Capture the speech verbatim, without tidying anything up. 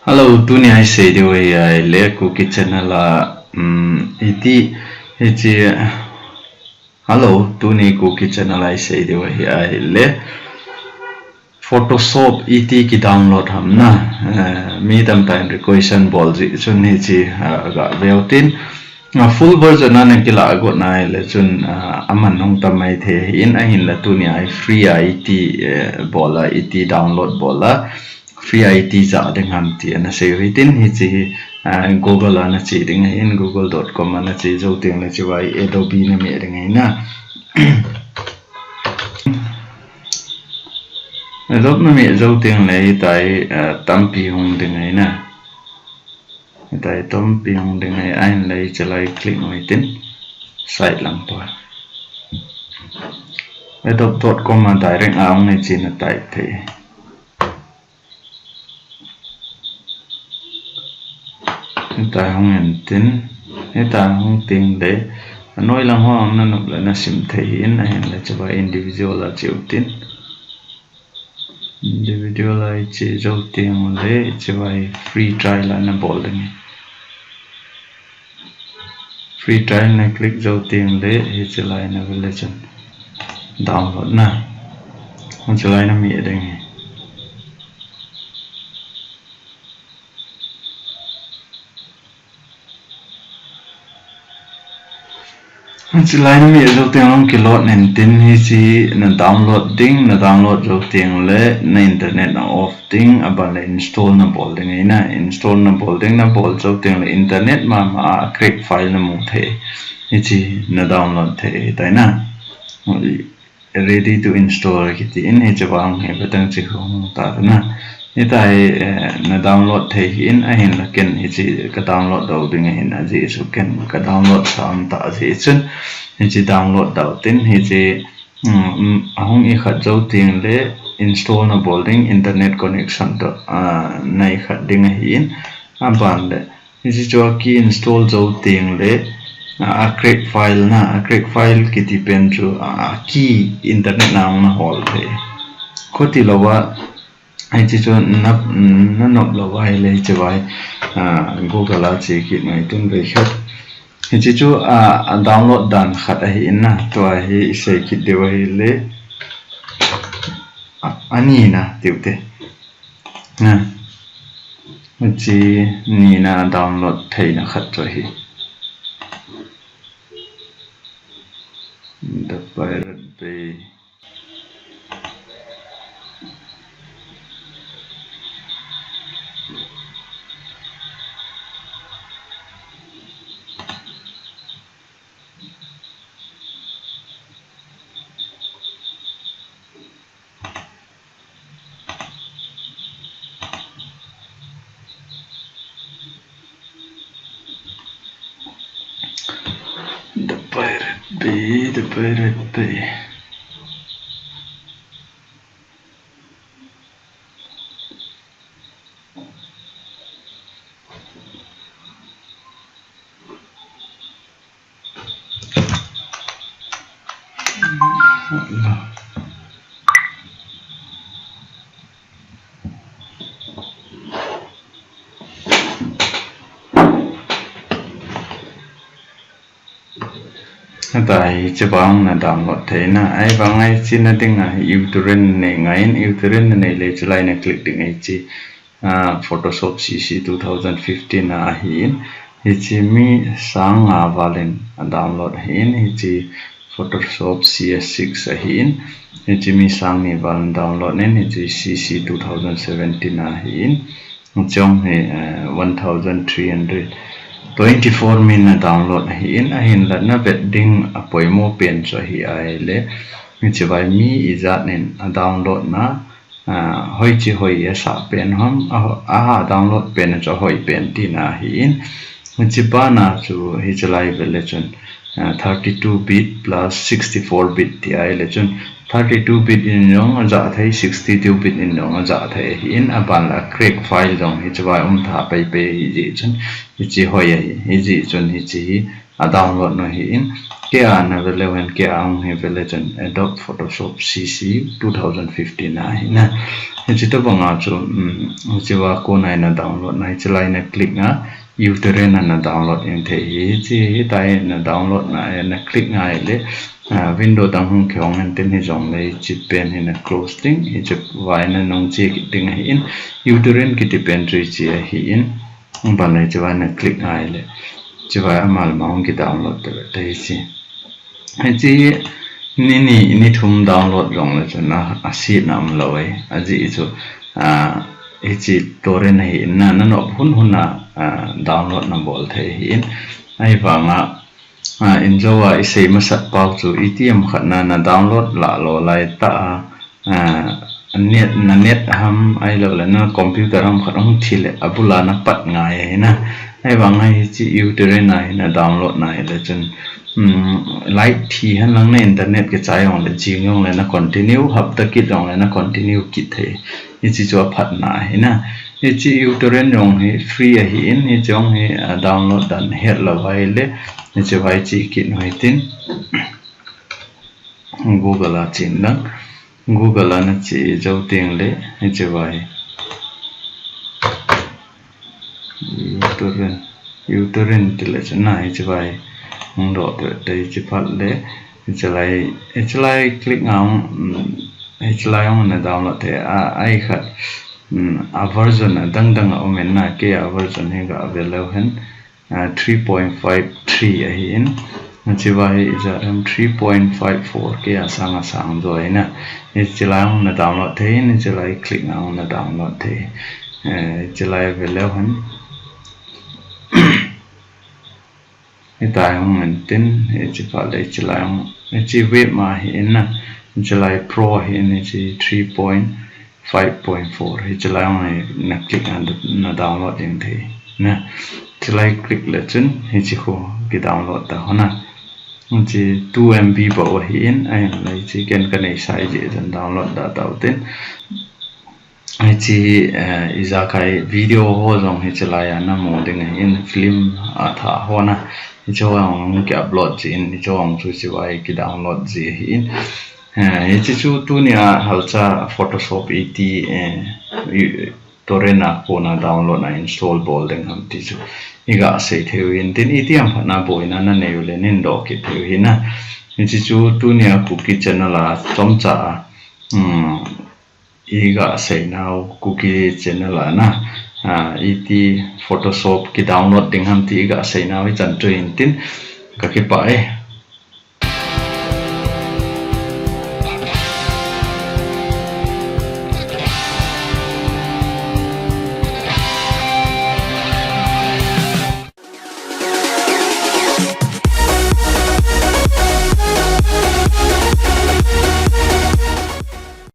Hello, tuni a isei diu hi ahile Kuki channel a, um, iti, hichi, hello, tuni Kuki channel a isei diu hi ahile Photoshop iti ki download ham na, eh, mi tamtah in request anabol jeh chun hichi, eh, gaveu tin. A full version a nakilah got na ahile chun, ah, aman hung tam maithei ahin, ahinla tuni a free a iti, eh, bol a, iti download bol a, free a iti jah ding ham ti anasei u hitin, hichi hi, ah, Google a nache ding ahin, google dot com a nache jou teng le hichi vai Adobe nameh ding ahi na. Adobe nameh jou teng le hitia hi, ah, tampi hung ding ahi na. Hitia hi tampi hung ding ahi, ahinla hichi lai click u hitin, site lang pa. Adobe dot com a direct a hung hichi na type thei. Hitia hung in tin, hitia hung teng le, anoi lang ho nanop le nasim thei ahin, ahinla hichi vai individual a che u tin. Individual a iche jou teng le, hichi vai free trial a nabol ding ahi. Free trial na click jou teng le, hichi lai na vel le chun download na. Hichi lai nameh ding ahi. Hichi lai nameh jou teng le hung kiload in tin hichi na download ding, na download jou teng le na internet na off ding, aban le install nabol ding ahi na, install nabol ding, nabol jou teng le internet mama a crack file namu thei. Hichi na download thei tai na. Ready to install kiti in hichi vang hi batang chi hung ta na. Hitia hi, eh, na download thei ahin, ahinla ken hichi ka download dau ding ahin ajeh chu ken ka download sa um ta jeh chun hichi download dau tin hichi, um, ahung ikhat jou teng le install nabol ding internet connection toh, ah, na ikhat ding ahin aban le Hichi chu aki install jou teng le, a, a crack file na, a crack file kiti pen chu, a, aki internet na hung na hol thei. Khuti louva, hichi chu na, na nop louva ahile hichi vai, a, Google a che kit mai tun vei khat. Hichi chu, a, a download dan khat ahi in na, tua hi isei kit diu ahile, a, ani na tiu te. Na. Hichi ni na download theina khat chu ahi. The Pirate Bay. The Pirate Bay, The Pirate Bay. Hitia hi hichi vang na download theina, ahivang hichi na dinga hi uTorrent nei ngai in, uTorrent na nei le hichi lai na click ding hichi. Ah, Photoshop C C two thousand fifteen a ahin, hichi mi sang nga val in a download ahin, hichi Photoshop C S six ahin, hichi mi sang ni val in download in, hichi C C two thousand seventeen a ahin, hichi jong hi, eh, one thousand three hundred twenty-four min a download ahin, ahinla na vet ding a poimo pen chu ahi ahile, hichi vai mi ijat in a download na, Ah, hoichi hoi asah pen ham, a, aha download pen chu ahoi pen tina ahin. Hichi bana chu hichi lai vel le chun, ah, thirty-two bit plus sixty-four bit ti ahile chun, thirty-two bit in jong ajah thei, sixty-two bit in jong ajah thei ahin, aban la crack file jong hichi vai um tha pai pai ahi jeh chun, hichi hoi ahi, hijeh chun hichi hi, a download na hi in, kei a na ve leu hen, kei a hung hi ve le chun Adobe Photoshop C C two thousand fifteen a hi na. Hichi to banga chu, um, hichi va ko na na download na, hichi lai na click na, uTorrent a na download in thei hi, hichi hi tai na download na, na click na le, uh, window dang hung kihong hen tin hi jong le, hichi pen hi na close ding, hichi vai na nung chi ding hi in, uTorrent kiti pen chu hichi a hi in, Ban le hichi vai na click ngai le. Hichi vai amal ma hung ki download te te hichi. Hichi ni ni ni thum download jong le chun a, a si na um lo e. A ji chu, a, hichi torrent a hi in na, na nop hun hun a, a, download na bol thei hi in. Ahivanga, a, in jo a i sei masat pau chu i ti am khat na na download la lo lai ta a, a, net, na net ham ai lo le na computer ham khat hung thi le a bula na pat ngai a hi na. Ahivang a hichi uTorrent a hi na download na hi le chun, um, light thi hen lang na internet ke chai jong le jing jong le na continue, hapta kit jong le na continue kit thei. Hichi chu a phat na hi na. Hichi uTorrent jong hi free a hi in, hichi jong hi, a, download dan het lo vai le, hichi vai chi kit nu hi tin. Google a chin lang. Google a na chi jo ting le, hichi vai. uTorrent, uTorrent ti le chun na hichi vai. Hung do te, te hichi phat le, hichi lai, hichi lai click nga hung, mm, hichi lai hung na download te, a, ai khat, mm, a version a dang dang a um in na, kei a version hi ga ve leu hen, a, three point five three a hi in, hichi vai hi i ja em three point five four kei a sang a sang jo hi na, hichi lai hung na download te, hichi lai click nga hung na download te, eh, hichi lai ve leu hen. Hitai hung en tin, hichi phat le hichi lai hung, hichi web ma hi in na, hichi lai pro hi in, hichi three point five point four, hichi lai hung hi na click na, na download ding thei. Na, hichi lai click le chun, hichi khu ki download ta ho na. Hichi two M B bou a hi in, ahin le hichi ken ka nei sai ji chun download da tau tin. Hichi, eh, i ja kai video ho jong hichi lai a na mu ding a hi in film a tha ho na. Hichi ho jong ki upload ji in, hichi ho jong chu hichi vai ki download ji hi in. Eh, hichi chu tuni a halcha Photoshop i ti, eh, i, torrent a kona download na install bol ding ham ti chu. I ga sei thei u hin tin i ti am phat na boina na nei u le nin do kit thei u hi na. Hichi chu tuni a Kuki channel a chomcha a, um, i ga sei nau Kuki channel a na, a, i ti Photoshop ki download ding ham ti i ga sei nau i chan chu hin tin ka kipah e.